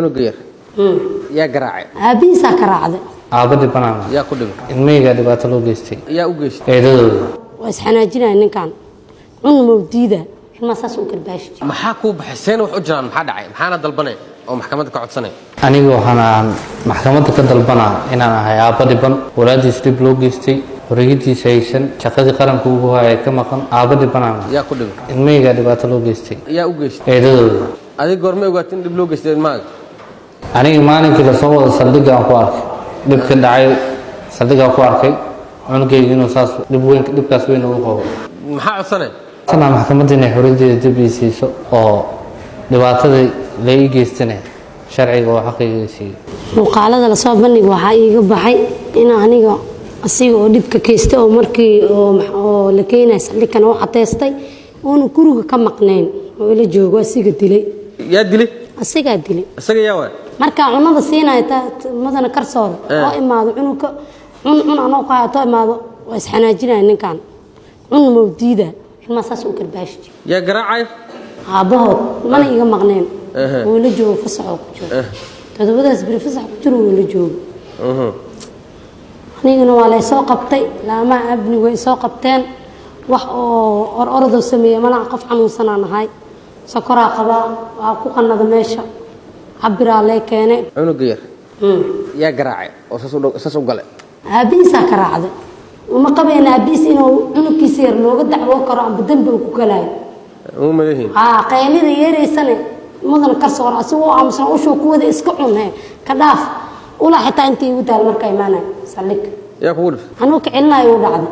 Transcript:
Cunuga yar yaa garaacay? Aabbihiisaa ka raacday. Aabba dhibanaan. Yaa ku dhibay? Ilmahaygaa dhibaato loo geystay. Yaa u geystay? Eedadooda. Waa isxanaajinaya ninkan, cunna mawdiida, ilmaha saas u karbaashi jira. Maxaa kuu baxay? Seen wax u jiraan? Maxaa dhacay? Maxaana dalbanay oo maxkamadda ka codsanay? Aniga waxaan aan maxkamadda ka dalbanaa inaan ahay aabba dhiban, walaadiis dhib loo geystay, xorriyadiisa haysan, shaqadii qaranka ugu haya ka maqan. Aabba dhibanaan. Yaa ku dhibay? Ilmahaygaa dhibaato loo geystay. Yaa u geystay? Eedadooda. Adig goorma ogaatay in dhib loo geystay ilmahaaga? Aniga maalinkii lasoo wada saldhiggaan ku arkay dhibka dhacay, saldhiggaan ku arkay cunugayga inuu saas dhib weyn, dhibkaas weyn ugu qabo. Maxaa codsanay? Sanaa maxkamadda inay xorriyaddeeda dib ii siiso oo dhibaatadii la ii geystana sharciga oo xaqayga ii siiyo. Muuqaalada lasoo bandhig waxaa iiga baxay in aniga asiga oo dhibka keystay oo markii oo la keenaya saldhigkan oo cadeystay oonu guriga ka maqnayn oo ila joogo, asiga dilay. Yaa dilay? Asigaa dilay. Isaga yaa waay? Markaa cunada siinaya madana karsooda oo imaado cunuga cun cun anoo ku hayo too imaado, waa isxanaajinaya ninkan, cunna mawdiida, ilmaha saas u karbaashi jira. Yaa garaacay? Aabbahood mana iga maqneen oo ila joogo, fasaxoo ku joogo 7daas beri, fasax ku jiro oo ila joogo. Anigana waa laysoo qabtay, laamaha amnigu way soo qabteen. Wax oo or orodoo sameeye malaha, qof xanuunsanaa nahay, sokoraa qabaa, waa ku qanada meesha, cabiraa lee keenay. Cunuga yar yaa garaacay oo saas u galay? Aabbihiisaa ka raacday. Uma qabayna aabbihiis inuu cunugkiisa yar looga dacwo karo amba dembi uu ku galaayo. Uma maleehin. Haa, qaylida yeeraysane mudan karsoor asigoo aamusan ushuu ku wada iska cun he ka dhaaf ula xitaa intii igu daal marka imaanay saldhig. Yaa kugu dhiftay? Anuu ka celinayo uu dhacday.